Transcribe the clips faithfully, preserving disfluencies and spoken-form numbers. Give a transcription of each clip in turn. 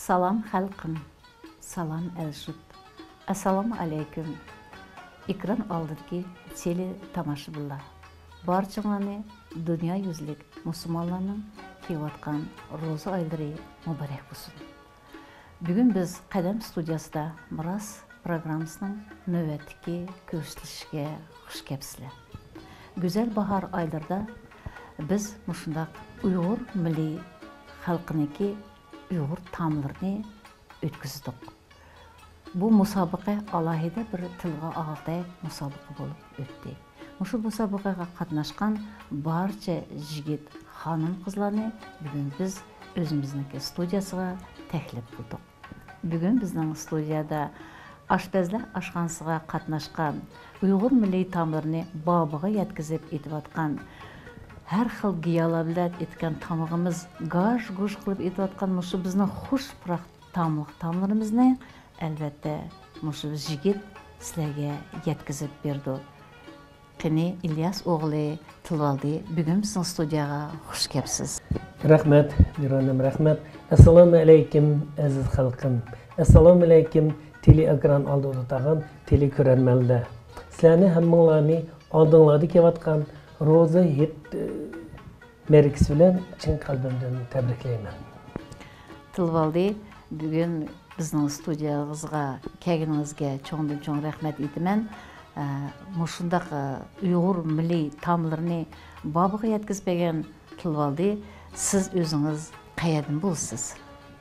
سالام خەلقىم، سالام ئەلشۇت، ئەسسالامۇ ئەلەيكۇم. ئېكران ئالدىدىكى تېلې تاماشىبىنلار، بارچىڭلارنى دۇنيا يۈزلۈك مۇسۇلمانلارنىڭ كېلىۋاتقان روزا ئايلىرى مۇبارەك بولسۇن. بۈگۈن بىز قەدەم ستۇدىيەسىدە مىراس پروگراممىسىنىڭ نۆۋەتتىكى كۆرسىتىلىشىگە خۇش كەپسىلەر. گۈزەل باھار ئايلىرىدا بىز مۇشۇنداق ئۇيغۇر مىللىي خەلقىنىڭكى ئۇيغۇر تائاملىرىنى ئۆتكۈزدۇق. بۇ مۇسابىقە ئالاھىدە بىر تىلغا ئالغۇدەك مۇسابىقە بولۇپ ئۆتتى. مۇشۇ مۇسابىقىگە قاتناشقان بارچە يىگىت، خانىم-قىزلارنى بۈگۈن بىز ئۆزىمىزنىڭكى ستۇدىيەسىگە تەكلىپ قىلدۇق. بۈگۈن بىزنىڭ ستۇدىيەدە ئاشپەزلەر ئاشخانىسىغا قاتناشقان، ئۇيغۇر مىللىي تائاملىرىنى بابىغا يەتكۈزۈپ ئېتىۋاتقان، ھەر خىل گىياھلار بىلەن ئېتىلگەن تامىقىمىز گاژ-گۇژ قىلىپ ئېتىۋاتقان مۇشۇ بىزنىڭ خۇش پۇراق تاملىق تاملىرىمىزنى، ئەلۋەتتە، مۇشۇ يىگىت سىلەرگە يەتكۈزۈپ بېرىدۇ. قېنى، ئىلياس ئوغلى تىلىۋالدى، بۈگۈن بىزنىڭ ستۇدىيەگە خۇش كەپسىز. رەھمەت، مىرانەم، رەھمەت. ئەسسالامۇ ئەلەيكۇم، ئەزىز خەلقىم. ئەسسالامۇ ئەلەيكۇم، تېلېئېكران ئالدىدا ئولتۇرغان تېلېكۆرەرمەنلەر. سىلەرنى، ھەممىڭلارنى ئالدىڭلاردا كېلىۋاتقان روزا ھېيت، ئى، مەرىكىسى بىلەن چىن قەلبىمدىن تەبرىكلەيمەن. تىلىۋالدى، بۈگۈن بىزنىڭ ستۇدىيەمىزغا كەلگىنىڭىزگە چوڭدىن چوڭ رەھمەت ئېيتىمەن. ئە، مۇشۇنداق، ئە، ئۇيغۇر مىللىي تائاملىرىنى بابىغا يەتكۈزۈپ بەرگەن تىلىۋالدى، سىز ئۆزىڭىز قەيەردىن بولىسىز؟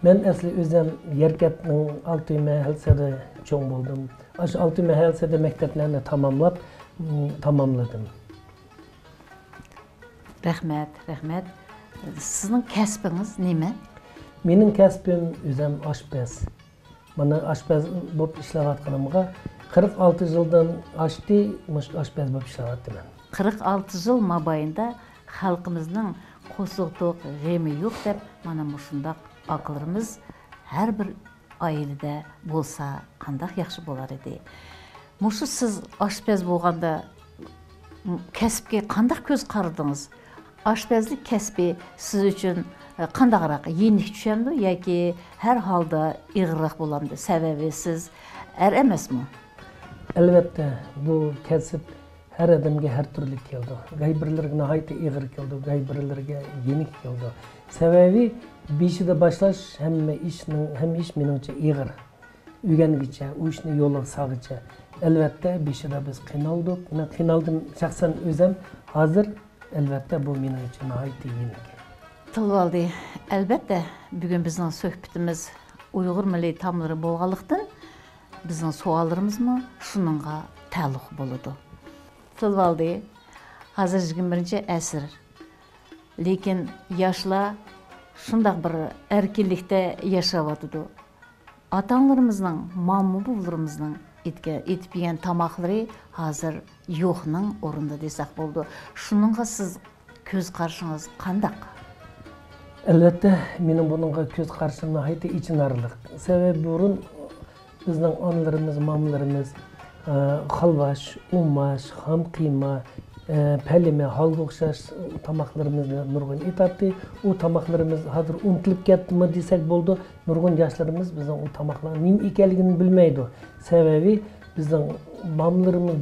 مەن ئەسلى ئۆزۈم يەركەنتنىڭ ئالتۇي مەھەللىسىدە چوڭ بولدۇم. ئاشۇ ئالتۇي مەھەللىسىدە مەكتەپلەرنى تاماملاپ، م، تاماملىدىم. رەھمەت، رەھمەت. سىزنىڭ كەسپىڭىز نېمە؟ مېنىڭ كەسپىم ئۆزۈم ئاشپەز. مانا ئاشپەز بولۇپ ئىشلەۋاتقىنىمغا قىرىق ئالتە يىلدىن ئاشتى، مۇشۇ ئاشپەز بولۇپ ئىشلەۋاتىمەن. قىرىق ئالتە يىل مابەينىدە خەلقىمىزنىڭ قورسىقى توق، غېمى يوق دەپ، مانا مۇشۇنداق ئاكىلىرىمىز ھەر بىر ئائىلىدە بولسا قانداق ياخشى بولار ئىدى. مۇشۇ سىز ئاشپەز بولغاندا، م، كەسىپكە قانداق كۆز قارىدىڭىز؟ ئاشپەزلىك كەسپى سىز ئۈچۈن، ئە، قانداقراق؟ يېنىك چۈشەمدۇ ياكى ھەر ھالدا ئېغىرراق بولامدۇ؟ سەۋەبى سىز ئەر ئەمەسمۇ؟ ئەلۋەتتە، بۇ كەسىپ ھەر ئادەمگە ھەر تۈرلۈك كېلىدۇ. گاي بىرلىرىگە ناھايىتى ئېغىر كېلىدۇ، گاي بىرلىرىگە يېنىك كېلىدۇ. سەۋەبى، بېشىدا باشلاش ھەممە ئىشنىڭ، ھەممە ئىش مېنىڭچە ئېغىر. ئۆگەنگىچە، ئۇ ئىشنى يولىغا سالغىچە. ئەلۋەتتە، بېشىدا بىز قىينالدۇق. مەن قىينالدىم شەخسەن ئۆزۈم. ھازىر، ئەلۋەتتە، بۇ مېنىڭ ئۈچۈن ناھايىتى يېنىك. تىلىۋالدى، ئەلۋەتتە، بۈگۈن بىزنىڭ سۆھبىتىمىز ئۇيغۇر مىللىي تائاملىرى بولغانلىقتىن، بىزنىڭ سوئاللىرىمىزمۇ شۇنىڭغا تەئەللۇق بولىدۇ. تىلىۋالدى، ھازىر يىگىرمە بىرىنچى ئەسىر. لېكىن ياشلار شۇنداق بىر ئەركىنلىكتە ياشاۋاتىدۇ. ئاتا-ئانىلىرىمىزنىڭ، ماما-بوۋىلىرىمىزنىڭ ئېتكە-، ئېتىپ يېگەن تاماقلىرى ھازىر يوقنىڭ ئورنىدا دېسەك بولىدۇ. شۇنىڭغا سىز كۆز قارىشىڭىز قانداق؟ ئەلۋەتتە، مېنىڭ بۇنىڭغا كۆز قارىشىم ناھايىتى ئېچىنارلىق. سەۋەبى بۇرۇن بىزنىڭ ئانىلىرىمىز، مامىلىرىمىز، ئە، خالۋاش، ئۇماش، خام قىيما، ئە، پەلىمە، ھالغا ئوخشاش تاماقلىرىمىزنى نۇرغۇن ئېتەتتى. ئۇ تاماقلىرىمىز ھازىر ئۇنتۇلۇپ كەتتىمۇ دېسەك بولىدۇ. نۇرغۇن ياشلىرىمىز بىزنىڭ ئۇ تاماقلارنىڭ نېمە ئىكەنلىكىنى بىلمەيدۇ. سەۋەبى، بىزنىڭ مامىلىرىمىز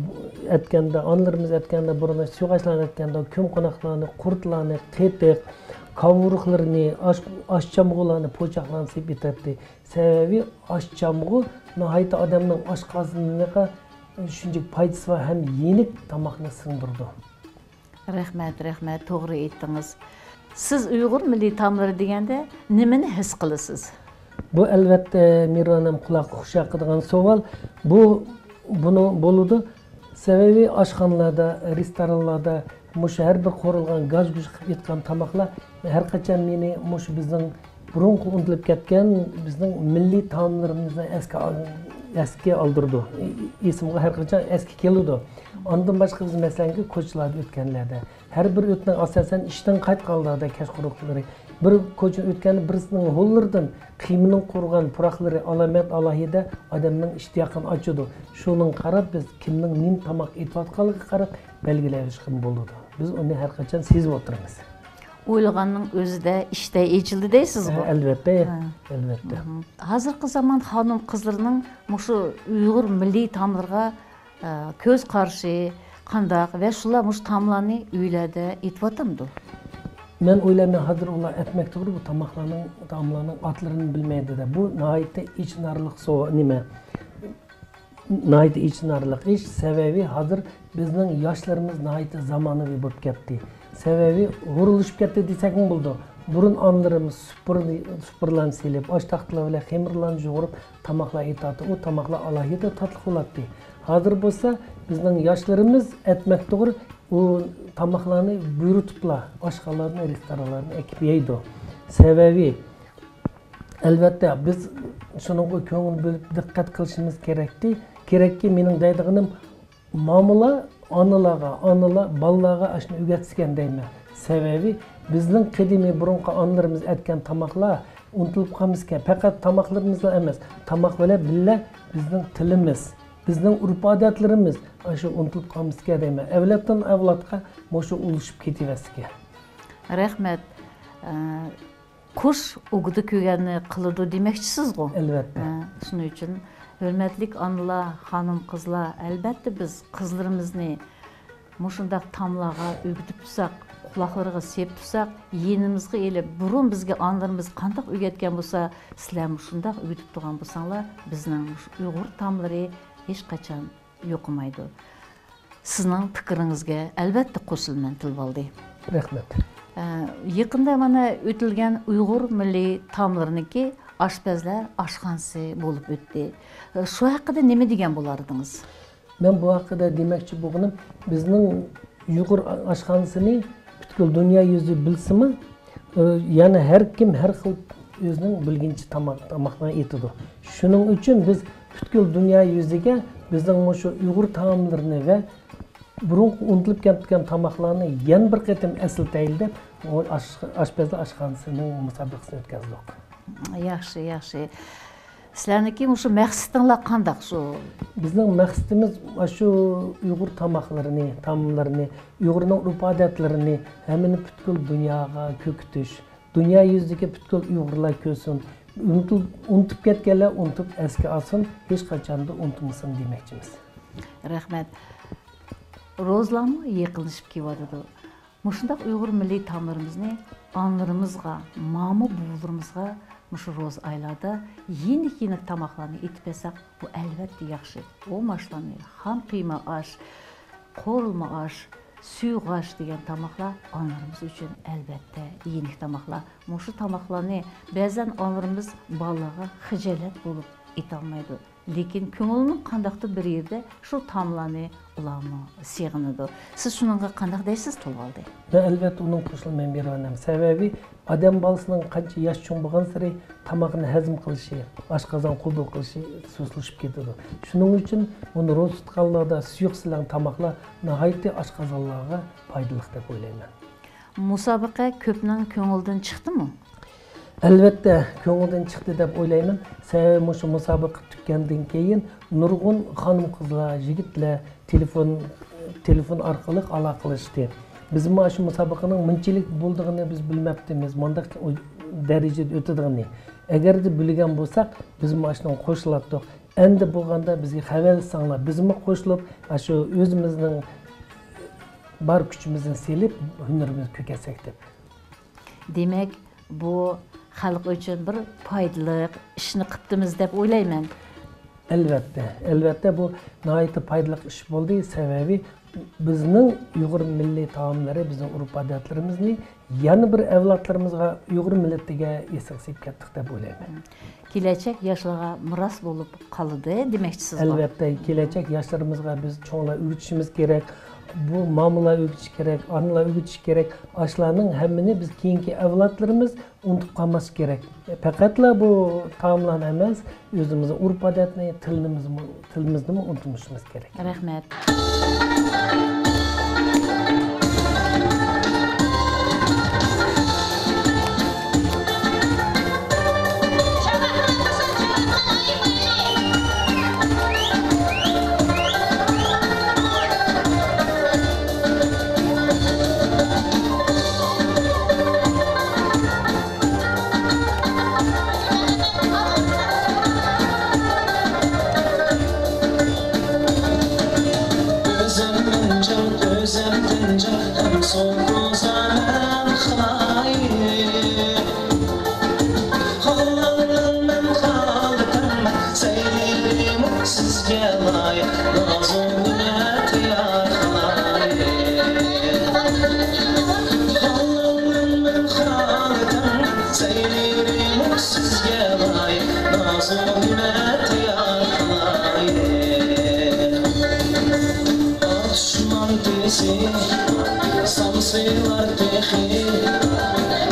ئەتكەندە، ئانىلىرىمىز ئەتكەندە، بۇرۇن سۇيۇقئاشلارنى ئەتكەندە، كۆم قوناقلارنى، قۇرتلارنى، قېتىق، قاۋۇرۇقلىرىنى، ئاش-، ئاشچامغۇلارنى، پوچاقلارنى سېلىپ ئېتەتتى. سەۋەبى، ئاشچامغۇ ناھايىتى ئادەمنىڭ ئاشقازىنىغا شۇنچىلىك پايدىسى بار ھەم يېنىك تاماقنى سىڭدۈرىدۇ. رەھمەت، رەھمەت، توغرا ئېيتتىڭىز. سىز ئۇيغۇر مىللىي تائاملىرى دېگەندە نېمىنى ھېس قىلىسىز؟ بۇ، ئەلۋەتتە، مىرانەم، قۇلاققا خۇش ياقىدىغان سوئال. بۇ، بۇنى بولىدۇ. سەۋەبى، ئاشخانىلاردا، رېستورانلاردا مۇشۇ ھەر بىر قورۇلغان، گاژ-گۇژ قىلىپ ئېتىلغان تاماقلار ھەر قاچان مېنى مۇشۇ بىزنىڭ بۇرۇنقى ئۇنتۇلۇپ كەتكەن بىزنىڭ مىللىي تائاملىرىمىزنى ئەسكە ئال-، ئەسكە ئالدۇرىدۇ. ئېسىمگە ھەر قاچان ئەسكە كېلىدۇ. ئاندىن باشقا بىز، مەسىلەن، كوچىلاردا ئۆتكەنلەردە، ھەر بىر ئۆتنىڭ ئاساسەن ئىشتىن قايتقانلاردا كەچقۇرۇنلىرى بىر كوچىنى ئۆتكەندە بىرسىنىڭ ھوللىرىدىن قىيمىنىڭ قۇرۇغان پۇراقلىرى ئالامەت ئالاھىدە ئادەمنىڭ ئىشتىياقىنى ئاچىدۇ. شۇنىڭغا قاراپ بىز كىمنىڭ نېمە تاماق ئېتىۋاتقانلىقىغا قاراپ بەلگىلەۋېلىشقىمۇ بولىدۇ. بىز ئۇنى ھەر قاچان سېزىپ ئولتۇرىمىز. ئويلىغاننىڭ ئۆزىدە ئىشتەي ئېچىلدى دەيسىزغۇ؟ ھە، ئەلۋەتتە، ھە. ئەلۋەتتە. مھم. ھازىرقى زامان خانىم-قىزلىرىنىڭ مۇشۇ ئۇيغۇر مىللىي تائاملىرىغا، ئە، كۆز قارىشى قانداق ۋە شۇلار مۇشۇ تائاملارنى ئۆيلەردە ئېتىۋاتامدۇ؟ مەن ئويلايمەن، ھازىر ئۇلار ئەتمەكتىدۇر بۇ تاماقلارنىڭ، تائاملارنىڭ ئاتلىرىنى بىلمەيدۇ دەپ. بۇ ناھايىتى ئېچىنارلىق سو-، نېمە، ناھايىتى ئېچىنارلىق ئىش. سەۋەبى، ھازىر بىزنىڭ ياشلىرىمىز ناھايىتى زامانىۋى بولۇپ كەتتى. سەۋەبى، ھۇرۇلۇشۇپ كەتتى دېسەكمۇ بولىدۇ. بۇرۇن ئانىلىرىمىز سۇپۇرنى، سۇپۇرىلارنى سېلىپ، ئاش تاختىلار بىلەن خېمىرلارنى يۇغۇرۇپ، تاماقلار ئېتەتتى. ئۇ تاماقلار ئالاھىدە تاتلىق بولاتتى. ھازىر بولسا، بىزنىڭ ياشلىرىمىز ئەتمەكتۇغۇر ئۇ تاماقلارنى بۇيرۇتۇپلا، ئاشخانىلاردىن، رېستورانلاردىن ئەكىپ يەيدۇ. سەۋەبى، ئەلۋەتتە، بىز شۇنىڭغا كۆڭۈل بۆلۈپ دىققەت قىلىشىمىز كېرەكتى. كېرەككى، مېنىڭ دەيدىغىنىم، مامۇلار ئانىلارغا، ئانىلار بالىلارغا ئاشۇنى ئۆگەتسىكەن دەيمەن. سەۋەبى، بىزنىڭ قەدىمىي بۇرۇنقى ئانىلىرىمىز ئەتكەن تاماقلار ئۇنتۇلۇپ قالمىسىكەن. پەقەت تاماقلىرىمىزلا ئەمەس، تاماق بىلەن بىللە بىزنىڭ تىلىمىز، بىزنىڭ ئۆرپ-ئادەتلىرىمىز ئاشۇ ئۇنتۇلۇپ قالمىسىكەن دەيمەن. ئەۋلادتىن ئەۋلادقا مۇشۇ ئۇلىشىپ كېتىۋەرسىكەن. رەھمەت. ئە، قۇش ئوكىدا كۆرگەننى قىلىدۇ دېمەكچىسىزغۇ؟ ئەلۋەتتە. ھە، شۇنىڭ ئۈچۈن، ھۆرمەتلىك ئانىلار، خانىم-قىزلار، ئەلۋەتتە بىز قىزلىرىمىزنى مۇشۇنداق تاملارغا ئۆگىتىپ تۇرساق، قۇلاقلىرىغا سېلىپ تۇرساق، يېنىمىزغا ئېلىپ، بۇرۇن بىزگە ئانىلىرىمىز قانداق ئۆگەتكەن بولسا، سىلەرمۇ شۇنداق ئۆگىتىپ تۇرغان بولساڭلار، بىزنىڭ مۇشۇ ئۇيغۇر تاملىرى ھېچقاچان يوقىمايدۇ. سىزنىڭ پىكرىڭىزگە ئەلۋەتتە قوشۇلىمەن، تىلىۋالدى. رەھمەت. ئە، يېقىندا مانا ئۆتۈلگەن ئۇيغۇر مىللىي تائاملىرىنىڭكى ئاشپەزلەر ئاشخانىسى بولۇپ ئۆتتى. ئە، شۇ ھەققىدە نېمە دېگەن بولاردىڭىز؟ مەن بۇ ھەققىدە دېمەكچى بولغىنىم، بىزنىڭ ئۇيغۇر ئاشخانىسىنى پۈتكۈل دۇنيا يۈزى بىلسىمۇ، ئى، يەنە ھەر كىم ھەر خىل ئۆزىنىڭ بىلگىنىچە تاماق، تاماقلارنى ئېتىدۇ. شۇنىڭ ئۈچۈن بىز پۈتكۈل دۇنيا يۈزىگە بىزنىڭ مۇشۇ ئۇيغۇر تائاملىرىنى ۋە بۇرۇنقى ئۇنتۇلۇپ كەتكەن تاماقلارنى يەنە بىر قېتىم ئەسلىتەيلى دەپ، ئۇ ئاش-، ئاشپەزلەر ئاشخانىسىنىڭ مۇسابىقىسىنى ئۆتكۈزدۇق. ياخشى، ياخشى. سىلەرنىڭكى مۇشۇ مەقسىتىڭلار قانداق شۇ؟ بىزنىڭ مەقسىتىمىز ئاشۇ ئۇيغۇر تاماقلىرىنى، تائاملىرىنى، ئۇيغۇرنىڭ ئۆرپ-ئادەتلىرىنى ھەممىنى پۈتكۈل دۇنياغا كۆرسىتىش. دۇنيا يۈزىدىكى پۈتكۈل ئۇيغۇرلار كۆرسۇن. ئۇنتۇل-، ئۇنتۇپ كەتكەنلەر ئۇنتۇپ ئەسكە ئالسۇن، ھېچقاچاندا ئۇنتۇمىسۇن دېمەكچىمىز. رەھمەت. روزىلارمۇ يېقىنلىشىپ كېلىۋاتىدۇ. مۇشۇنداق ئۇيغۇر مىللىي تائاملىرىمىزنى ئانىلىرىمىزغا، مامۇ بوۋىلىرىمىزغا مۇشۇ روزا ئايلاردا يېنىك-يېنىك تاماقلارنى ئېتىپ بەرسەك، بۇ ئەلۋەتتە ياخشى. ئۇ ماشلارنى خام قىيما ئاش، قورۇلما ئاش، سۈيىغاش دېگەن تاماقلار ئانىلىرىمىز ئۈچۈن ئەلۋەتتە يېنىك تاماقلار. مۇشۇ تاماقلارنى بەزەن ئانىلىرىمىز بالىلارغا خىجالەت بولۇپ ئېتەلمەيدۇ. لېكىن كۆڭلىنىڭ قانداقتۇر بىر يېرىدە شۇ تائاملارنى ئۇلارمۇ سېغىنىدۇ. سىز شۇنىڭغا قانداق دەيسىز، تىلىۋالدى؟ مەن ئەلۋەتتە ئۇنىڭغا قوشۇلىمەن، مېھرىبان ھەم. سەۋەبى ئادەم بالىسىنىڭ قانچە ياش چوڭ بولغانسېرى تاماقنى ھەزىم قىلىشى، ئاشقازان قوبۇل قىلىشى سۇسلىشىپ كېتىدۇ. شۇنىڭ ئۈچۈن بۇنى روزا تۇتقانلاردا سۇيۇقسىلەڭ تاماقلار ناھايىتى ئاشقازانلارغا پايدىلىق دەپ ئويلايمەن. مۇسابىقە كۆپنىڭ كۆڭلىدىن چىقتىمۇ؟ ئەلۋەتتە، كۆڭلىدىن چىقتى دەپ ئويلايمەن. سەۋەبى مۇشۇ مۇسابىقە پۈتكەندىن كېيىن نۇرغۇن خانىم-قىزلار، يىگىتلەر تېلېفون، تېلېفون ئارقىلىق ئالاقىلەشتى. بىزمۇ ئاشۇ مۇسابىقىنىڭ مۇنچىلىك بولىدىغىنىنى بىز بىلمەپتىمىز، مۇنداق دەرىجىدە ئۆتىدىغىنىنى. ئەگەردە بىلگەن بولساق، بىزمۇ ئاشۇنىڭغا قوشۇلاتتۇق. ئەمدى بولغاندا بىزگە خەۋەر ئېلىساڭلار، بىزمۇ قوشۇلۇپ، ئاشۇ ئۆزىمىزنىڭ بار كۈچىمىزنى سېلىپ، ھۈنىرىمىزنى كۆرسەتسەك دەپ. دېمەك، بۇ خەلق ئۈچۈن بىر پايدىلىق ئىشنى قىپتىمىز دەپ ئويلايمەن. ئەلۋەتتە، ئەلۋەتتە، بۇ ناھايىتى پايدىلىق ئىش بولدى. سەۋەبى، بىزنىڭ ئۇيغۇر مىللىي تائاملىرى، بىزنىڭ ئۆرپ-ئادەتلىرىمىزنى يەنە بىر ئەۋلادلىرىمىزغا، ئۇيغۇر مىللىتىگە ئېسىل سېلىپ كەتتۇق دەپ ئويلايمەن. كېلەچەك ياشلارغا مىراس بولۇپ قالىدۇ دېمەكچىسىزغۇ؟ ئەلۋەتتە، كېلەچەك ياشلىرىمىزغا بىز چوڭلار ئۆگىتىشىمىز كېرەك، بۇ مامۇلار ئۆگىتىشى كېرەك، ئانىلار ئۆگىتىشى كېرەك. ئاشۇلارنىڭ ھەممىنى بىز كېيىنكى ئەۋلادلىرىمىز ئۇنتۇپ قالماسلىق كېرەك. پەقەتلا بۇ تائاملارنى ئەمەس، ئۆزىمىزنىڭ ئۆرپ-ئادەتنى، تىلىمىزمۇ، تىلىمىزنىمۇ ئۇنتۇمىشىمىز كېرەك. رەھمەت. ئۆزۈمدىن جىق ھەم سوغۇزا مەن خايىپ. خالىغان مەن خالىتىڭ سەيلىرىمۇ سىزگە لايىق، نازۇ ھۆرمەت يا خالايىق. خالىغان مەن خالىتىڭ سەيلىرىمۇ سىزگە لايىق، نازۇ ھۆرمەت يا خالايىق. ئاتۇشمام تېشى، سامسىلار تېخى،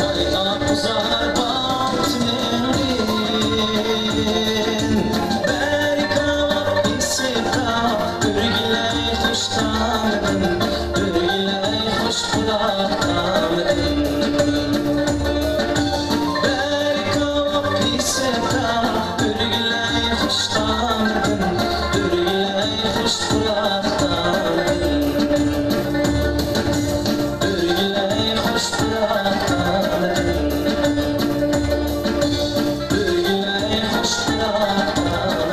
ئاي ئاقزار باتمىدىن. بەركاۋاپ ئېسىتا، ئۆرگىلەي خۇش تامدىن، ئۆرگىلەي خۇش پۇراق تامدىن. بەركاۋاپ ئېسىتا، ئۆرگىلەي خۇش تامدىن، ئۆرگىلەي خۇش پۇراق تامدىن. ئۆرگىلەي خۇش پۇراق تامدىن. ئۆرگىلەي خۇش پۇراق تامدىن.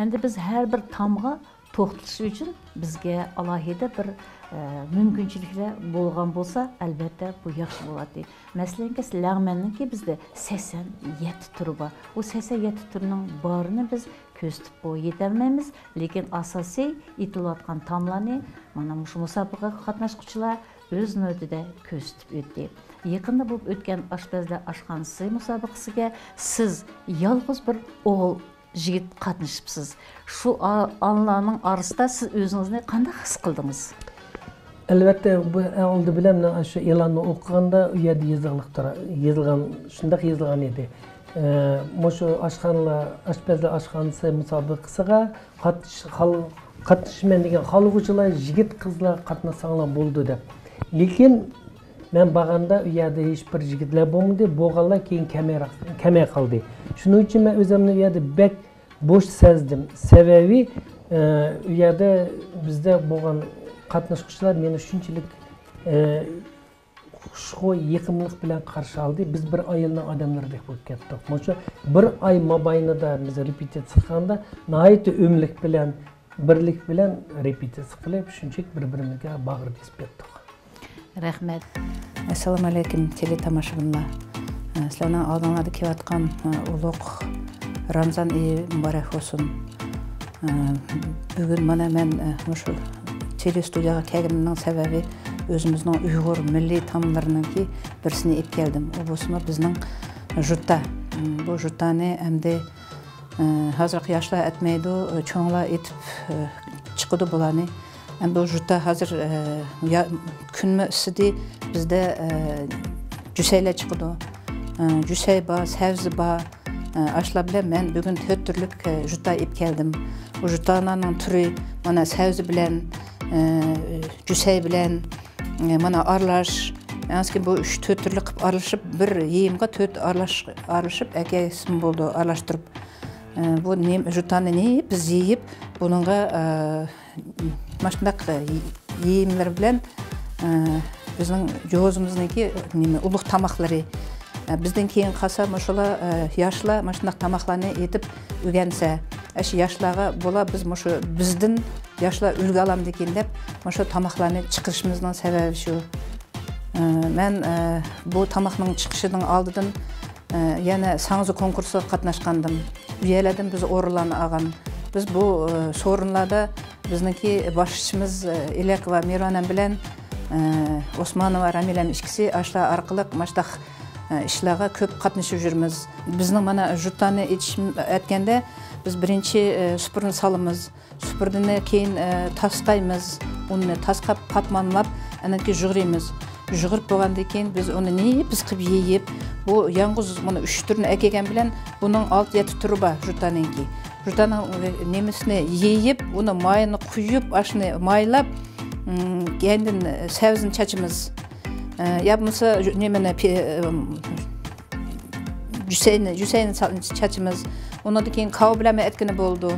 ئەمدى بىز ھەر بىر تامغا توختىلىش ئۈچۈن بىزگە ئالاھىدە بىر، ئە، مۇمكىنچىلىكلەر بولغان بولسا، ئەلۋەتتە، بۇ ياخشى بولاتتى. مەسىلەنكى، لەڭمەننىڭكى بىزدە سەكسەن يەتتە تۈرى بار. ئۇ سەكسەن يەتتە تۈرنىڭ بارىنى بىز كۆرسىتىپ بو-، يېتەلمەيمىز، لېكىن ئاساسىي ئېتىلىۋاتقان تاملارنى مانا مۇشۇ مۇسابىقىگە قاتناشقۇچىلار ئۆز نۆۋىتىدە كۆرسىتىپ ئۆتتى. يېقىندا بولۇپ ئۆتكەن ئاشپەزلەر ئاشخانىسى مۇسابىقىسىگە سىز يالغۇز بىر ئوغۇل يىگىت قاتنىشىپسىز. شۇ ئا-، ئانىلارنىڭ ئارىسىدا سىز ئۆزىڭىزنى قانداق ھېس قىلدىڭىز؟ ئەلۋەتتە، بۇ ئالدى بىلەن مەن شۇ ئېلاننى ئوقۇغاندا، ئۇ يەردە يېزىقلىق تۇرا-، يېزىلغان، شۇنداق يېزىلغان ئىدى. ئە، مۇشۇ ئاشخانىلار، ئاشپەزلەر ئاشخانىسى مۇسابىقىسىغا قاتنىش-، خال-، قاتنىشىمەن دېگەن خالىغۇچىلار، يىگىت قىزلار قاتناشساڭلار بولىدۇ دەپ. لېكىن مەن بارغاندا ئۇ يەردە ھېچ بىر يىگىتلەر بولمىدى، بولغانلار كېيىن كەمەيرەك-، كەمەي قالدى. شۇنىڭ ئۈچۈن مەن ئۆزۈمنى ئۇ يەردە بەك بوش سەزدىم. سەۋەبى، ئە، ئۇ يەردە بىزدە بولغان قاتناشقۇچىلار مېنى شۇنچىلىك، ئە، خۇشخۇي، يېقىملىق بىلەن قارشى ئالدى. بىز بىر ئائىلىنىڭ ئادەملىرىدەك بولۇپ كەتتۇق. مانا شۇ بىر ئاي مابەينىدە بىز رېپېتىتسىيە قىلغاندا ناھايىتى ئۆملۈك بىلەن، بىرلىك بىلەن رېپېتىتسىيە قىلىپ، شۇنچىلىك بىر-بىرىمىزگە باغرى بېسىپ كەتتۇق. رەھمەت. ئەسسالامۇئەلەيكۇم، تېلېتاماشىبىنلار. ئە، سىلەرنىڭ ئالدىڭلاردا كېلىۋاتقان، ئە، ئۇلۇغ رامزان ئېيى مۇبارەك بولسۇن. ئە، بۈگۈن مانا مەن، ئە، مۇشۇ تېلېستۇدىيەگە كەلگىنىمنىڭ سەۋەبى، ئۆزىمىزنىڭ ئۇيغۇر مىللىي تاملىرىنىڭكى بىرسىنى ئېلىپ كەلدىم. ئۇ بولسىمۇ بىزنىڭ ژۇتا. بۇ ژۇتانى ئەمدى ئى، ھازىرقى ياشلار ئەتمەيدۇ، ئى، چوڭلار ئېتىپ، ئى، چىقىدۇ بۇلارنى. ئەمدى بۇ ژۇتا ھازىر، ئى، يا-، كۈنمۇ ئىسسىدى، بىزدە، ئى، جۈسەيلەر چىقىدۇ. ئى، جۈسەي بار، سەۋزى بار. ئى، ئاشۇلار بىلەن مەن بۈگۈن تۆت تۈرلۈك، ئى، ژۇتا ئېلىپ كەلدىم. بۇ ژۇتالارنىڭ تۈرى مانا سەۋزى بىلەن، ئى، جۈسەي بىلەن، ئى، مانا ئارىلاش. ئەنسىكىن بۇ ئۈچ تۆت تۈرلۈك قىلىپ ئارىلىشىپ، بىر يېيىمغا تۆت ئارىلاش-، ئارىلىشىپ ئەكەلسىمۇ بولىدۇ، ئارىلاشتۇرۇپ. ئە، بۇ نېمە، ژۇتانى نېمە بىز يېيىپ، بۇنىڭغا، ئە، ماشۇنداق، ئە، يېيىملىرى بىلەن، ئە، بىزنىڭ جوزىمىزنىڭكى نېمە، ئۇلۇغ تاماقلىرى. ئە، بىزدىن كېيىن قالسا مۇشۇلار، ئە، ياشلار ماشۇنداق تاماقلارنى ئېتىپ ئۆگەنسە، ئەشۇ ياشلارغا بولا بىز مۇشۇ بىزدىن ياشلار ئۈلگە ئالامدىكىن دەپ مۇشۇ تاماقلارنى چىقىرىشىمىزنىڭ سەۋەبى شۇ. ئە، مەن، ئە، بۇ تاماقنىڭ چىقىشىنىڭ ئالدىدىن، ئە، يەنە ساڭزا كونكۇرسىغا قاتناشقانىدىم. ئۇ يەرلەردىن بىز ئورۇنلارنى ئالغان. بىز بۇ، ئە، سورۇنلاردا بىزنىڭكى باشلىقىمىز، ئە، ئىلەك ۋە مىرانەم بىلەن، ئە، ئوسمانوۋا رامىلەم ئىككىسى ئاشۇلار ئارقىلىق ماشۇنداق، ئە، ئىشلارغا كۆپ قاتنىشىپ يۈرىمىز. بىزنىڭ مانا ژۇتانى ئېتىش-، ئەتكەندە بىز بىرىنچى، ئە، سۇپرىنى سالىمىز. سۇپرىنى كېيىن، ئە، تاسقايمىز، ئۇننى تاسقاپ، قاتمانلاپ، ئاندىن كېيىن يۇغۇرىمىز. يۇغۇرۇپ بولغاندىن كېيىن بىز ئۇنى نېپىز قىلىپ يېيىپ، بۇ يالغۇز مانا ئۈچ تۈرنى ئەكەلگەن بىلەن بۇنىڭ ئالتە يەتتە تۈرى بار ژۇتانىڭكى. ژۇتانىڭ نېمىسىنى يېيىپ، ئۇنى مايىنى قۇيۇپ، ئاشۇنى مايلاپ، ئىم، كەينىدىن سەۋزىنى چاچىمىز. ئە، يا بولمىسا، نېمىنى، پى-، ئىم، جۈسەينى، جۈسەينى سا-، چاچىمىز. ئۇنىڭدىن كېيىن كاۋا بىلەنمۇ ئەتكىنى بولىدۇ.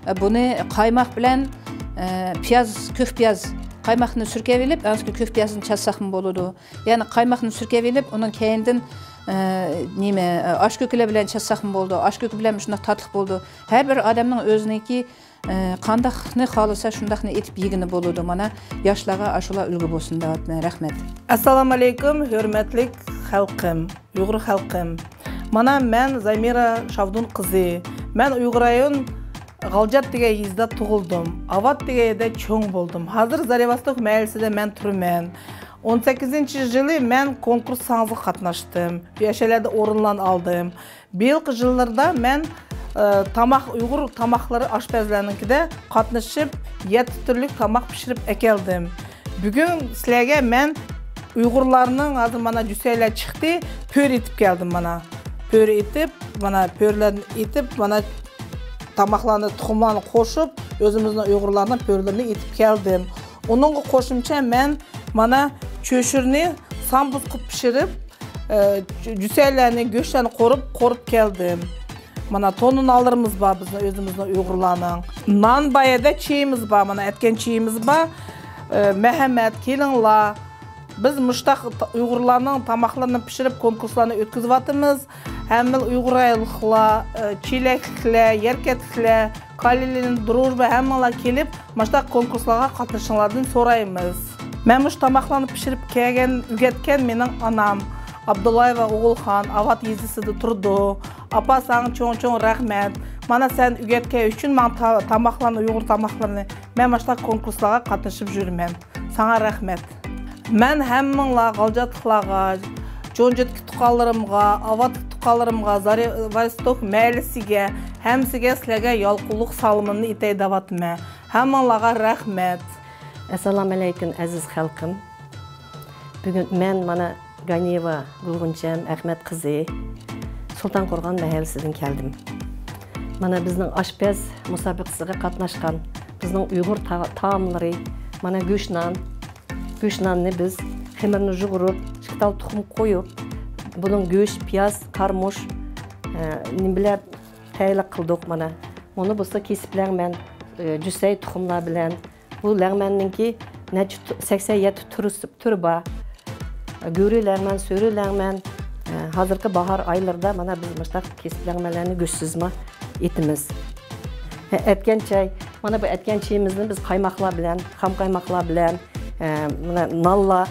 ئە، بۇنى قايماق بىلەن، ئە، پىياز، كۆك پىياز، قايماقنى سۈركەۋېلىپ، ئانسىكى كۆك پىيازنى چاچساقمۇ بولىدۇ. يەنى قايماقنى سۈركەۋېلىپ، ئۇنىڭ كەينىدىن، ئە، نېمە، ئە، ئاشكۆكىلەر بىلەن چاچساقمۇ بولىدۇ. ئاشكۆكە بىلەن شۇنداق تاتلىق بولىدۇ. ھەر بىر ئادەمنىڭ ئۆزىنىڭكى ئە، قانداقنى خالىسا، شۇنداقنى ئېتىپ يېگىلى بولىدۇ. مانا، ياشلارغا ئاشۇلار ئۈلگە بولسۇن دەۋاتىمەن. رەھمەت. ئەسسالامۇئەلەيكۇم، ھۆرمەتلىك خەلقىم، ئۇيغۇر خەلقىم. مانا مەن زامىرا شاۋدۇن قىزى. مەن ئۇيغۇر رايون غالجات دېگەن يېزىدا تۇغۇلدۇم. ئاۋات دېگەن يەردە چوڭ بولدۇم. ھازىر زارىۋاستوك مەھەللىسىدە مەن تۇرىمەن. ئون سەككىزىنچى يىلى مەن كونكۇرس ساڭزىغا قاتناشتىم. يەشەلەردە ئورۇنلارنى ئالدىم. بىيىلقى يىللىرىدا مەن، ئە، تاماق، ئۇيغۇر تاماقلىرى ئاشپەزلەرنىڭكىدە قاتنىشىپ، يەتتە تۈرلۈك تاماق پىشۇرۇپ ئەكەلدىم. بۈگۈن سىلەرگە مەن ئۇيغۇرلارنىڭ، ھازىر مانا جۈسەيلەر چىقتى، پۆرە ئېتىپ كەلدىم مانا. پۆرە ئېتىپ، مانا پۆرىلەرنى ئېتىپ، مانا تاماقلارنى، تۇخۇملارنى قوشۇپ، ئۆزىمىزنىڭ ئۇيغۇرلارنىڭ پۆرىلىرىنى ئېتىپ كەلدىم. ئۇنىڭغا قوشۇمچە مەن مانا چۆشۈرىنى سامبۇز قىلىپ پىشۇرۇپ، ئە، جۈسەيلەرنى، گۆشلەرنى قورۇپ، قورۇپ كەلدىم. مانا تونا نانلىرىمىز بار بىزنىڭ ئۆزىمىزنىڭ ئۇيغۇرلارنىڭ. نان بار يەردە چېيىمىز بار، مانا ئەتكەن چېيىمىز بار. ئە، مەھەممەت، كېلىڭلار. بىز مۇشتاق تا-، ئۇيغۇرلارنىڭ تاماقلىرىنى پىشۇرۇپ، كونكۇرسلارنى ئۆتكۈزۈۋاتىمىز. ھەممە ئۇيغۇر ئاياللىقلار، ئە، چېلەكلىكلەر، يەركەنتلىكلەر، كالىلىن، دروژبا ھەممىڭلار كېلىپ، مۇشتاق كونكۇرسلارغا قاتنىشىشىڭلاردىن سورايمىز. مەن مۇشۇ تاماقلارنى پىشۇرۇپ كەلگەن، ئۆگەتكەن مېنىڭ ئانام. ئابدۇللايېۋا ئوغۇلخان، ئاۋات يېزىسىدا تۇرىدۇ. ئاپا، ساڭا چوڭ-چوڭ رەھمەت. مانا سەن ئۆگەتكەن ئۈچۈن ماڭا تا-، تاماقلارنى، ئۇيغۇر تاماقلىرىنى، مەن مۇشۇنداق كونكۇرسلارغا قاتنىشىپ يۈرىمەن. ساڭا رەھمەت. مەن ھەممىڭلار غالجاتلىقلارغا، جونجېتكى تۇغقانلىرىمغا، ئاۋاتلىق تۇغقانلىرىمغا، زارى-، ۋايستوك مەھەللىسىگە، ھەممىسىگە سىلەرگە يالقۇنلۇق سالىمىمنى ئېيتەي دەۋاتىمەن. ھەممىڭلارغا رەھمەت. ئەسسالامۇئەلەيكۇم ئەزىز خەلقىم. بۈگۈن مەن مانا غانىيېۋا گۈلغۇنچەم ئەخمەت قىزى، سۇلتان قورغان مەھەللىسىدىن كەلدىم. مانا بىزنىڭ ئاشپەز مۇسابىقىسىگە قاتناشقان بىزنىڭ ئۇيغۇر تا-، تائاملىرى، مانا گۆش نان، گۆش ناننى بىز خېمىرنى يۇغۇرۇپ، ئىككى تال تۇخۇم قويۇپ، بۇنىڭ گۆش، پىياز، قارىمۇچ، ئە، نېمە بىلەن تەييارلىق قىلدۇق مانا. مۇنى بولسا كېسىپ لەڭمەن، ئە، جۈسەي تۇخۇملار بىلەن. بۇ لەڭمەننىڭكى نەچچە تۇ-، سەكسەن يەتتە تۈرى، تۈرى بار. گۆرۈ لەڭمەن، سۆرى لەڭمەن. ئە، ھازىرقى باھار ئايلىرىدا مانا بىز مۇشۇنداق كېسىپ لەڭمەنلەرنى گۆشسىزمۇ ئېتىمىز. ئە، ئەتكەن چاي. مانا بۇ ئەتكەن چېيىمىزنى بىز قايماقلار بىلەن، خام قايماقلار بىلەن، ئە، مانا نانلار،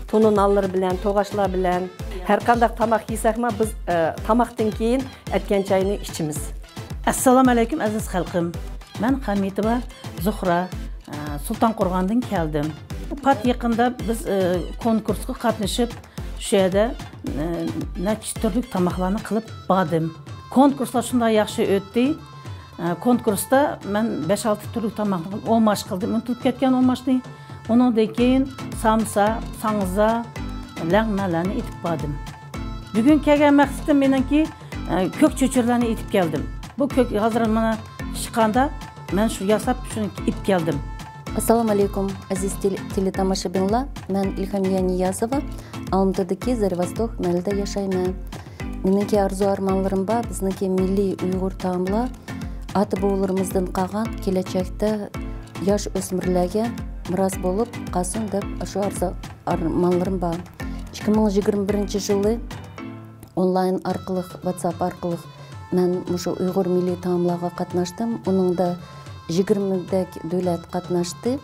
تونا نانلىرى بىلەن، توغاچلار بىلەن، ھەر قانداق تاماق يېسەكمۇ بىز، ئە، تاماقتىن كېيىن ئەتكەن چاينى ئىچىمىز. ئەسسالامۇئەلەيكۇم ئەزىز خەلقىم. مەن خەمىتوۋا زۇھرا، ئە، سۇلتان قورغاندىن كەلدىم. پات يېقىندا بىز، ئە، كونكۇرسقا قاتنىشىپ، شۇ يەردە، ئە، نەچچە تۈرلۈك تاماقلارنى قىلىپ باردىم. كونكۇرسلار شۇنداق ياخشى ئۆتتى. ئە، كونكۇرستا مەن بەش-ئالتە تۈرلۈك تاماقنى قىلىپ، ئوماش قىلدىم، ئۇنتۇلۇپ كەتكەن ئوماشنى. ئۇنىڭدىن كېيىن سامسا، ساڭزا، لەڭمەنلەرنى ئېتىپ باردىم. بۈگۈن كەلگەن مەقسىتىم مېنىڭكى، ئە، كۆك چۆچۈرىلەرنى ئېتىپ كەلدىم. بۇ كۆك ھازىر مانا پىشقاندا مەن شۇ ياساپ شۇنى ئېلىپ كەلدىم. ئەسسالامۇئەلەيكۇم ئەزىز تېلې-، تېلېتاماشىبىنلار، مەن ئىلھامىيە نىيازوۋا، ئالمىتىدىكى زېرۋاستوك مەھەللىدە ياشايمەن. مېنىڭكى ئارزۇ ئارمانلىرىم بار، بىزنىڭكى مىللىي ئۇيغۇر تائاملار، ئاتا بوۋىلىرىمىزدىن قالغان، كېلەچەكتە ياش ئۆسمۈرلەرگە مىراس بولۇپ قالسۇن دەپ ئاشۇ ئارزۇ ئارمانلىرىم بار. ئىككى مىڭ يىگىرمە بىرىنچى يىلى ئونلاين ئارقىلىق، ۋاتساپ ئارقىلىق مەن مۇشۇ ئۇيغۇر مىللىي تائاملارغا قاتناشتىم. ئۇنىڭدا يىگىرمىدەك دۆلەت قاتناشتى.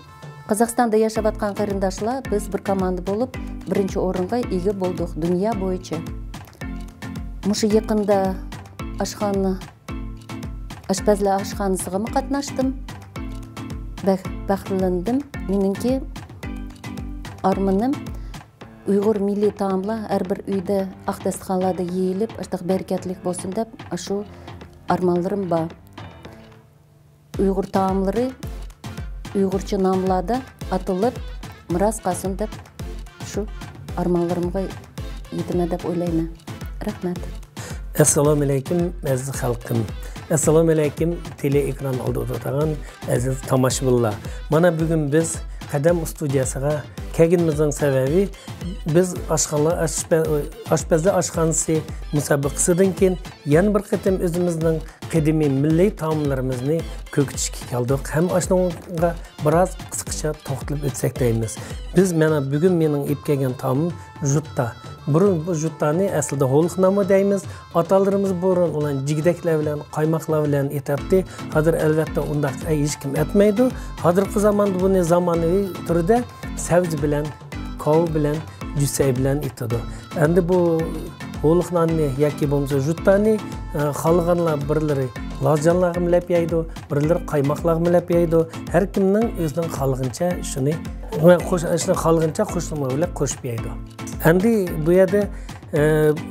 قازاقىستاندا ياشاۋاتقان قېرىنداشلار بىز بىر كوماندا بولۇپ، بىرىنچى ئورۇنغا ئىگە بولدۇق دۇنيا بويىچە. مۇشۇ يېقىندا ئاشخانا، ئاشپەزلەر ئاشخانىسىغىمۇ قاتناشتىم. بەك بەختلەندىم. مېنىڭكى ئارمىنىم ئۇيغۇر مىللىي تائاملار ھەر بىر ئۆيدە، ئاق داستىخانلاردا يېيىلىپ، ئاشۇنداق بەرىكەتلىك بولسۇن دەپ، ئاشۇ ئارمانلىرىم بار. ئۇيغۇر تائاملىرى ئۇيغۇرچە ناملاردا ئاتىلىپ، مىراس قالسۇن دەپ، شۇ ئارمانلىرىمغا يېتىمەن دەپ ئويلايمەن. رەھمەت. ئەسسالامۇئەلەيكۇم ئەزىز خەلقىم. ئەسسالامۇئەلەيكۇم تېلېئېكران ئالدىدا ئولتۇرغان ئەزىز تاماشىبىنلار. مانا بۈگۈن بىز قەدەم ئۇستۇدىيەسىگە كەلگىنىمىزنىڭ سەۋەبى، بىز ئاشخانا-، ئاشپە-، ئاشپەزلەر ئاشخانىسى مۇسابىقىسىدىن كېيىن يەنە بىر قېتىم ئۆزىمىزنىڭ قەدىمىي مىللىي تائاملىرىمىزنى كۆرسىتىشكە كەلدۇق ھەم ئاشۇنىڭغا بىراز قىسقىچە توختىلىپ ئۆتسەك دەيمىز. بىز، مانا بۈگۈن مېنىڭ ئېلىپ كەلگەن تائامىم ژۇتتا. بۇرۇن بۇ ژۇتانى ئەسلىدە ھولۇق نانمۇ دەيمىز. ئاتالىرىمىز بۇرۇن ئۇلارنى جىگدەكلەر بىلەن، قايماقلار بىلەن ئېتەتتى. ھازىر ئەلۋەتتە ئۇنداق ھېچكىم ئەتمەيدۇ. ھازىرقى زاماندا بۇنى زامانىۋى تۈردە سەۋزە بىلەن، كاۋا بىلەن، جۈسەي بىلەن ئېتىدۇ. ئەمدى بۇ ھولۇق ناننى ياكى بولمىسا ژۇتانى، ئە، خالىغانلار بىرلىرى لازجانلارغا مىلەپ يەيدۇ، بىرلىرى قايماقلارغا مىلەپ يەيدۇ. ھەر كىمنىڭ ئۆزىنىڭ خالىغىنىچە شۇنى، شۇنى خالىغىنچە قوشۇلما بىلەن قوشۇپ يەيدۇ. ئەمدى بۇ يەردە، ئە،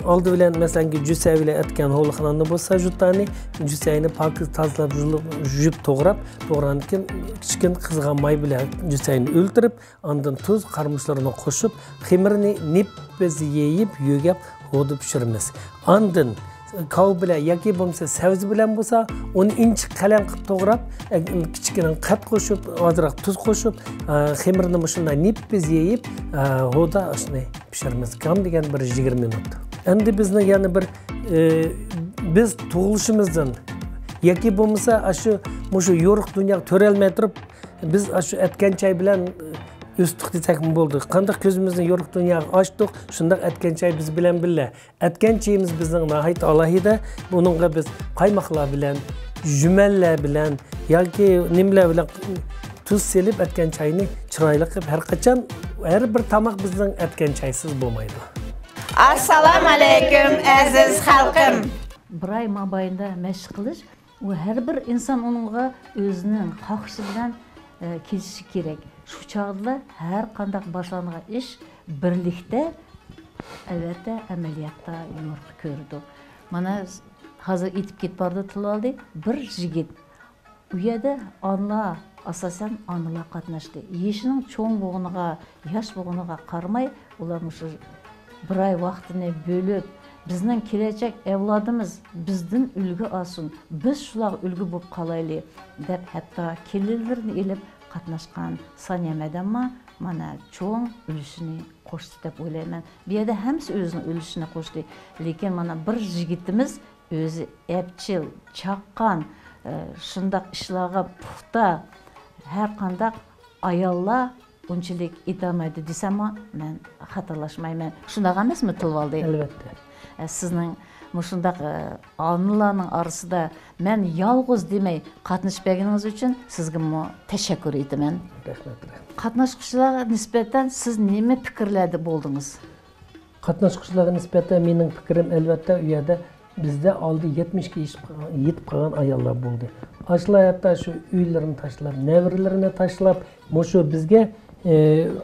ئالدى بىلەن، مەسىلەن، جۈسەي بىلەن ئەتكەن ھولۇق ناننى بولسا، ژۇتانى، جۈسەينى پاكىز تازىلاپ، يۇلۇپ، يۇيۇپ، توغراپ، توغرىغاندىن كېيىن كىچىككىنە قىزغان ماي بىلەن جۈسەينى ئۆلتۈرۈپ، ئاندىن تۇز، قارىمۇچلىرىنى قوشۇپ، خېمىرىنى نېپىز يېيىپ، يۆگەپ، ھودا پىشۇرىمىز. ئاندىن كاۋا بىلەن ياكى بولمىسا سەۋزە بىلەن بولسا، ئۇنى ئىنچىكە قەلەم قىلىپ توغراپ، ئە، كىچىككىنە قەد قوشۇپ، ئازراق تۇز قوشۇپ، ئە، خېمىرنى مۇشۇنداق نېپىز يېيىپ، ئە، ھودا ئاشنى پىشۇرىمىز. كام دېگەن بىر يىگىرمە مىنۇت. ئەمدى بىزنىڭ يەنە بىر، ئە، بىز تۇغۇلۇشىمىزدىن ياكى بولمىسا ئاشۇ، مۇشۇ يورۇق دۇنياغا تۆرەلمەي تۇرۇپ، بىز ئاشۇ ئەتكەن چاي بىلەن ئۆستۇق دېسەكمۇ بولىدۇ. قانداق كۆزىمىزنى يورۇق دۇنياغا ئاچتۇق، شۇنداق ئەتكەن چاي بىز بىلەن بىللە. ئەتكەن چېيىمىز بىزنىڭ ناھايىتى ئالاھىدە. بۇنىڭغا بىز قايماقلار بىلەن، جۈمەللەر بىلەن ياكى نېمىلەر بىلەن تۇز سېلىپ ئەتكەن چاينى چىرايلىق قىلىپ، ھەر قاچان، ھەر بىر تاماق بىزنىڭ ئەتكەن چايسىز بولمايدۇ. ئەسسالامۇ ئەلەيكۇم، ئەزىز خەلقىم! بىر ئاي مابەينىدە مەشىق قىلىش، ئۇ ھەر بىر ئىنسان ئۇنىڭغا ئۆزىنىڭ خاھىشى بىلەن، ئە، كېلىشى كېرەك. شۇ چاغدىلا ھەر قانداق باشلانغان ئىش بىرلىكتە، ئەلۋەتتە، ئەمەلىيەتتە يورۇق كۆرىدۇ. مانا، ھازىر ئېيتىپ كېتىپ باردى، تىلىۋالدى. بىر يىگىت. ئۇ يەردە ئانىلار، ئاساسەن ئانىلار قاتناشتى. يېشىنىڭ چوڭ بولغىنىغا، ياش بولغىنىغا قارىماي، ئۇلار مۇشۇ بىر ئاي ۋاقتىنى بۆلۈپ، بىزنىڭ كېلەچەك ئەۋلادىمىز بىزدىن ئۈلگە ئالسۇن، بىز شۇلارغا ئۈلگە بولۇپ قالايلى، دەپ ھەتتا كېلىنلىرىنى ئېلىپ قاتناشقان سانىيە مەدەممۇ مانا چوڭ ئۈلۈشىنى قوشتى دەپ ئويلايمەن. بۇ يەردە ھەممىسى ئۆزىنىڭ ئۈلۈشىنى قوشتى. لېكىن مانا بىر يىگىتىمىز ئۆزى ئەپچىل، چاققان، ئە، شۇنداق ئىشلارغا پۇختا، ھەر قانداق ئاياللار ئۇنچىلىك ئېتەلمەيدۇ دېسەممۇ مەن خاتالاشمايمەن. شۇنداق ئەمەسمۇ، تىلىۋالدى؟ ئەلۋەتتە. ئە، سىزنىڭ مۇشۇنداق، ئە، ئانىلارنىڭ ئارىسىدا مەن يالغۇز دېمەي قاتنىشىپ بەرگىنىڭىز ئۈچۈن سىزگىمۇ تەشەككۈر ئېيتىمەن. رەھمەت، رەھمەت. قاتناشقۇچىلارغا نىسبەتەن سىز نېمە پىكىرلەردە بولدىڭىز؟ قاتناشقۇچىلارغا نىسبەتەن مېنىڭ پىكرىم، ئەلۋەتتە، ئۇ يەردە بىزدە ئالدى يەتمىشكە يېتىپ قالغان، يېتىپ قالغان ئاياللار بولدى. ئاشۇلار ھەتتا شۇ ئۆيلىرىنى تاشلاپ، نەۋرىلىرىنى تاشلاپ، مۇشۇ بىزگە، ئە،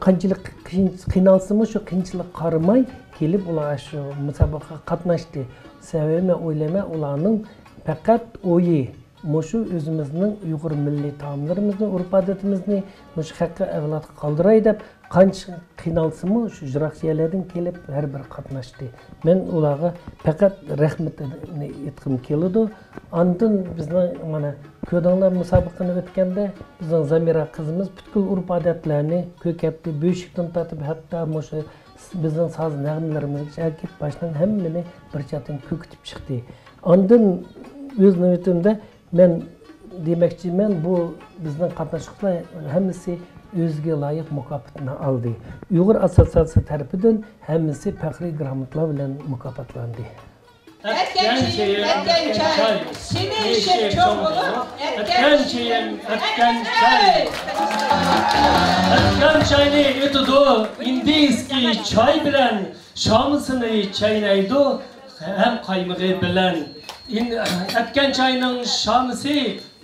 قانچىلىك قىيىن-، قىينالسىمۇ، شۇ قىيىنچىلىققا قارىماي كېلىپ، ئۇلار شۇ مۇسابىقىگە قاتناشتى. سەۋەبى، مەن ئويلايمەن، ئۇلارنىڭ پەقەت ئويى مۇشۇ ئۆزىمىزنىڭ ئۇيغۇر مىللىي تائاملىرىمىزنى، ئۆرپ-ئادىتىمىزنى مۇشۇ خەققە، ئەۋلادقا قالدۇراي دەپ، قانچە قىينالسىمۇ، شۇ يىراق يەرلەردىن كېلىپ ھەر بىر قاتناشتى. مەن ئۇلارغا پەقەت رەھمىتىمنى ئېيتقۇم كېلىدۇ. ئاندىن بىزنىڭ، مانا، كۆردۈڭلار، مۇسابىقىنى ئۆتكەندە بىزنىڭ زامىرا قىزىمىز پۈتكۈل ئۆرپ-ئادەتلەرنى، كۆكەرتتى، بۆشۈكتىن تارتىپ، ھەتتا مۇشۇ بىزنىڭ ساز نەغمىلىرىمىزگىچە ئەركىلىتىپ، باشتىن ھەممىنى بىر چەتتىن كۆكىتىپ چىقتى. ئاندىن ئۆز نۆۋىتىمدە مەن دېمەكچىمەن، بۇ بىزنىڭ قاتناشقۇچىلار ھەممىسى ئۆزىگە لايىق مۇكاپاتنى ئالدى. ئۇيغۇر ئاسسوتسىياتسىيەسى تەرىپىدىن ھەممىسى پەخرىي گراموتىلار بىلەن مۇكاپاتلاندى. ئەتكەن چېيىم، ئەتكەن چاي، سېنى ئىشىك چوڭ بولۇپ، ئەتكەن چېيىم، ئەتكەن چاي. ئەتكەن چاينى ئېتىدۇ ئىندىيسكىي چاي بىلەن، شامىسىنى چاينايدۇ ھەم قايمىقى بىلەن. ئىن-، ئەتكەن چاينىڭ شامىسى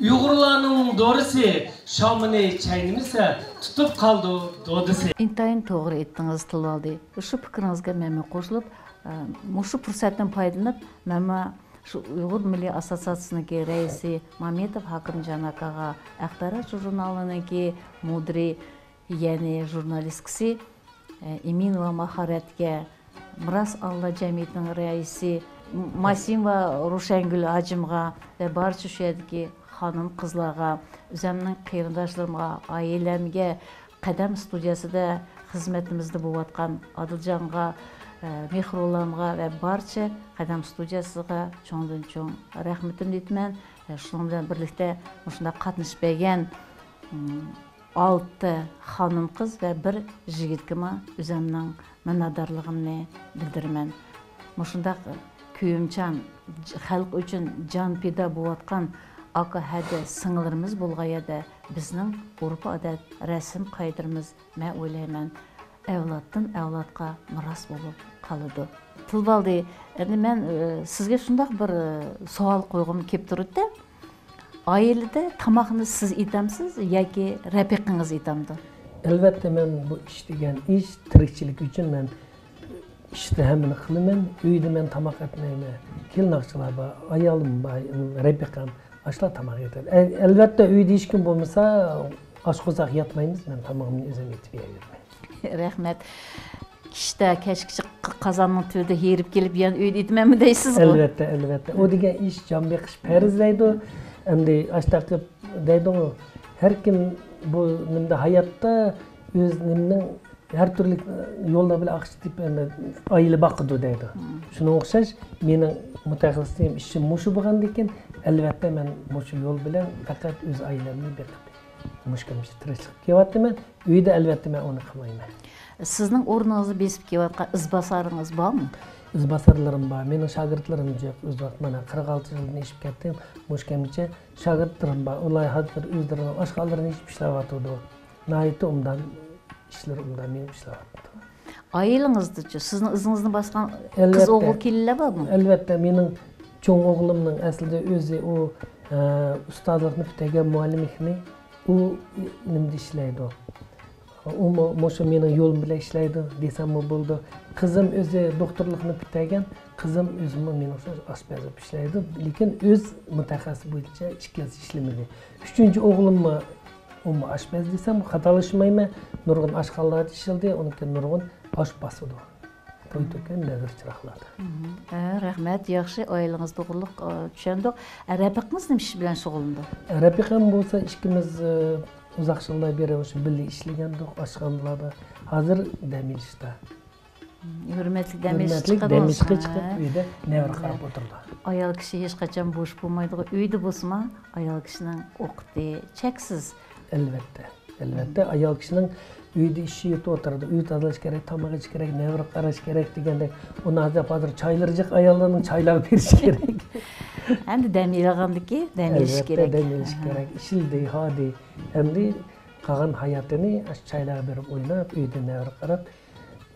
ئۇيغۇرلارنىڭ دورىسى، شامىنى چاينىمىسا تۇتۇپ قالىدۇ دودىسى. ئىنتايىن توغرا ئېيتتىڭىز، تىلىۋالدى. شۇ پىكرىڭىزگە مەنمۇ قوشۇلۇپ، ئە، مۇشۇ پۇرسەتتىن پايدىلىنىپ، مەنمۇ شۇ ئۇيغۇر مىللىي ئاسسوتسىياتسىيىسىنىڭكى رەئىسى مامېتوف ھاكىمجان ئاكاغا، ئەخبارات ژۇرنالىنىڭكى مۇدىرى، يەنى ژۇرنالىستكىسى، ئىمىنوۋا ماھارەتكە، مىراس ئانىلار جەمئىيىتىنىڭ رەئىسى ماسىموۋا روشەنگۈل ھاجىمغا ۋە بارچە شۇ يەردىكى خانىم-قىزلارغا، ئۆزۈمنىڭ قېرىنداشلىرىمغا، ئائىلەمگە، قەدەم ستۇدىيەسىدە خىزمىتىمىزدە بولۇۋاتقان ئادىلجانغا، مېھرۇللامغا ۋە بارچە قەدەم ستۇدىيەسىغا چوڭدىن چوڭ رەھمىتىمنى ئېيتىمەن. شۇنىڭ بىلەن بىرلىكتە مۇشۇنداق قاتنىشىپ بەرگەن، ئالتە خانىم-قىز ۋە بىر يىگىتكىمۇ ئۆزۈمنىڭ مىننەتدارلىقىمنى بىلدۈرىمەن. مۇشۇنداق كۆيۈمچان، خەلق ئۈچۈن جان پىدا بولۇۋاتقان ئاكا ھەدە سىڭىللىرىمىز بولغان يەردە بىزنىڭ ئۆرپ-ئادەت، رەسىم-قائىدىلىرىمىز، مەن ئويلايمەن، ئەۋلادتىن ئەۋلادقا مىراس بولۇپ قالىدۇ. تىلىۋالدى، ئەمدى مەن، ئى، سىزگە شۇنداق بىر، ئى، سوئال قويغۇم كېلىپ تۇرىدۇ. ئائىلىدە تاماقنى سىز ئېتەمسىز ياكى رەپىقىڭىز ئېتەمدۇ؟ ئەلۋەتتە، مەن بۇ ئىش دېگەن ئىش تىرىكچىلىك ئۈچۈن مەن ئىشتا ھەممىنى قىلىمەن. ئۆيدە مەن تاماق ئەتمەيمەن. كېلىن-ئاغىچىلار بار، ئايالىم بار، رەپىقەم. ئاشۇلار تاماق ئېتىدۇ. ئەل-، ئەلۋەتتە، ئۆيدە ھېچكىم بولمىسا، ئاشقازاق ياتمايمىز. مەن تامىقىمنى ئۆزۈم ئېتىپ يەيمەن. رەھمەت. كىشىدە كەچكىچە قازاننىڭ تۈۋىدە ھېرىپ كېلىپ، يەنە ئۆيدە ئېتىمەنمۇ دەيسىزغۇ؟ ئەلۋەتتە، ئەلۋەتتە. ئۇ دېگەن ئىش جان بېقىش پەرز دەيدۇ. ئەمدى ئاشتاق قىلىپ دەيدۇ. ھەر كىم بۇ نېمىدە ھاياتتا ئۆز نېمىنىڭ ھەر تۈرلۈك يوللار بىلەن ئاقچا تېپىپ، ئەمدى ئائىلە باقىدۇ دەيدۇ. مم. شۇنىڭغا ئوخشاش مېنىڭ مۇتەخەسسىسلىكىم ئىشىم مۇشۇ بولغاندىكىن، ئەلۋەتتە مەن مۇشۇ يول بىلەن پەقەت ئۆز ئائىلەمنى بېقىپ مۇشۇ كۈنگىچە تىرىكچىلىك قىلىۋاتىمەن. ئۆيدە ئەلۋەتتە مەن ئۇنى قىلمايمەن. سىزنىڭ ئورنىڭىزنى بېسىپ كېلىۋاتقان ئىزباسارىڭىز بارمۇ؟ ئىزباسارلىرىم بار. مېنىڭ شاگىرتلىرىم جىق. ئۆز ۋاقتى مانا قىرىق ئالتە يىلدىن ئېشىپ كەتتىم. مۇشۇ كەمگىچە شاگىرتلىرىم بار. ئۇلار ھازىر ئۆزلىرىنىڭ ئاشخانىلىرىنى ئېچىپ ئىشلەۋاتىدۇ. ناھايىتى ئوبدان ئىشلىرى ئوبدان مېڭىپ ئىشلەۋاتىدۇ. ئائىلىڭىزدىچۇ؟ سىزنىڭ ئىزىڭىزنى باسقان قىز ئەلۋەتتە. ئوغۇل كېلىنلەر بارمۇ؟ ئەلۋەتتە، مېنىڭ چوڭ ئوغلۇمنىڭ ئەسلىدە ئۆزى ئۇ، ئە، ئۇستازلىقنى پۈتتۈرگەن مۇئەللىملىكنى ئۇ نېمىدە ئىشلەيدۇ. ئۇمۇ مۇشۇ مېنىڭ يولۇم بىلەن ئىشلەيدۇ دېسەممۇ بولىدۇ. قىزىم ئۆزى دوختۇرلۇقنى پۈتتۈرگەن، قىزىم ئۆزىمۇ مېنىڭ ئوخشاش ئاشپەز بولۇپ ئىشلەيدۇ. لېكىن ئۆز مۇتەخەسسىسى بويىچە ئىككىلىسى ئىشلىمىدى. ئۈچىنچى ئوغلۇممۇ، ئۇمۇ ئاشپەز دېسەم خاتالاشمايمەن. نۇرغۇن ئاشخانىلاردا ئىشلىدى، ئۇنىڭ كېيىن نۇرغۇن ئاش باسىدۇ. توي-تۆكۈن، نەزىر-چىراغلاردا. مم. ھە، رەھمەت، ياخشى، ئائىلىڭىز توغرۇلۇق، ئە، چۈشەندۇق. ئە، رەپىقىڭىز نېمە ئىش بىلەن شۇغۇللىنىدۇ؟ رەپىقەم بولسا ئىككىمىز، ئە، ئۇزاق يىللار بېرى مۇشۇ بىللە ئىشلىگەندۇق، ئاشخانىلاردا. ھازىر دەم ئېلىشتا. مم، ھۆرمەتلىك دەم ئېلىشقا ھۆرمەتلىك دەم چىقىدىڭىز. ئېلىشقا ھە. چىقىپ، ئۆيدە نەۋرە قاراپ ئولتۇرىدۇ. ئايال كىشى ھېچقاچان بوش بولمايدىغۇ، ئۆيدە بولسىمۇ، ئايال كىشىنىڭ ۋاقتى چەكسىز. ئەلۋەتتە. ئەلۋەتتە، ئايال كىشىنىڭ ئۆيدە ئىشى يېتىپ ئولتۇرىدۇ. ئۆي تازىلاش كېرەك، تاماق ئېلىش كېرەك، نەۋرە قاراش كېرەك دېگەندەك. ئۇنى ھازىر، ھازىر چايلىرى جىق ئاياللارنىڭ چايلاپ بېرىش كېرەك. ئەمدى دەم ئېلىغاندىكى دەم ئېلىش ئەلۋەتتە، كېرەك. دەم ئېلىش ئاھا. كېرەك. ئىشلىدى، ھادى. ئەمدى قالغان ھاياتىنى ئاشۇ چايلارغا بېرىپ ئويناپ، ئۆيدە نەۋرە قاراپ،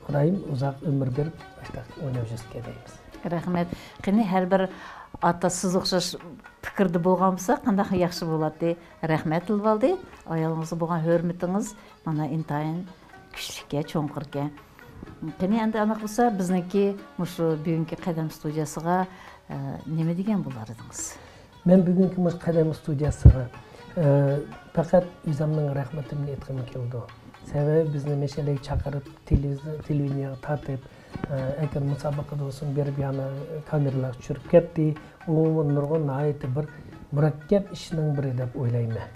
خۇدايىم ئۇزاق ئۆمۈر بېرىپ، ئاشۇنداق ئويناپ يۈرسىكەن دەيمىز. رەھمەت. قېنى، ھەر بىر ئاتا سىز ئوخشاش پىكىردە بولغان بولسا، قانداق ياخشى بولاتتى. رەھمەت، تىلىۋالدى. ئايالىڭىزغا بولغان ھۆرمىتىڭىز مانا ئىنتايىن كۈچلۈككەن، چوڭقۇركەن. قېنى، ئەمدى ئانداق بولسا، بىزنىڭكى مۇشۇ بۈگۈنكى قەدەم ستۇدىيەسىغا، ئە، نېمە دېگەن بولاتتىڭىز؟ مەن بۈگۈنكى مۇشۇ قەدەم ستۇدىيەسىغا، ئە، پەقەت ئۆزۈمنىڭ رەھمىتىمنى ئېيتقۇم كېلىدۇ. سەۋەبى بىزنى مەشئەلگە چاقىرىپ، تېلېۋىز-، تېلېۋىدېنىيەگە تارتىپ، ئە، ئەكەم مۇسابىقىدە بولسۇن، بېرىپ يەنە كامېرىلارغا چۈشۈرۈپ كەتتى. ئۇمۇ نۇرغۇن ناھايىتى بىر مۇرەككەپ ئىشنىڭ بىرى دەپ ئويلايمەن.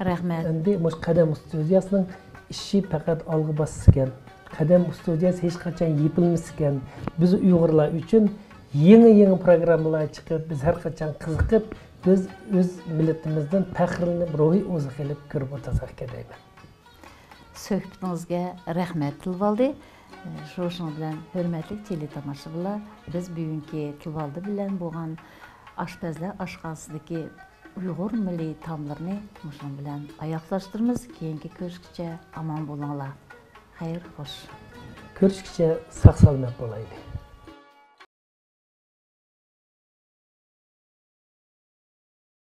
رەھمەت. ئەمدى مۇشۇ قەدەم ئۇستۇدىيەسىنىڭ ئىشى پەقەت ئالغا باسسىكەن، قەدەم ئۇستۇدىيەسى ھېچقاچان يېپىلمىسىكەن، بىز ئۇيغۇرلار ئۈچۈن يېڭى، يېڭى پروگراممىلار چىقىپ، بىز ھەر قاچان قىزىقىپ، بىز ئۆز مىللىتىمىزدىن پەخىرلىنىپ، روھىي ئوزۇق ئېلىپ كۆرۈپ ئولتۇرساق ئىكەن دەيمەن. سۆھبىتىڭىزگە رەھمەت، تىلىۋالدى. شۇنىڭ بىلەن، ھۆرمەتلىك تېلېتاماشىبىنلار، بىز بۈگۈنكى تىلىۋالدى بىلەن بولغان ئاشپەزلەر ئاشخانىسىدىكى ئۇيغۇر مىللىي تائاملىرىنى مۇشۇنىڭ بىلەن ئاياغلاشتۇرىمىز. كېيىنكى كۆرۈشكىچە ئامان بولۇڭلار. خەير، خوش. كۆرۈشكىچە ساق-سالامەت بولايلى.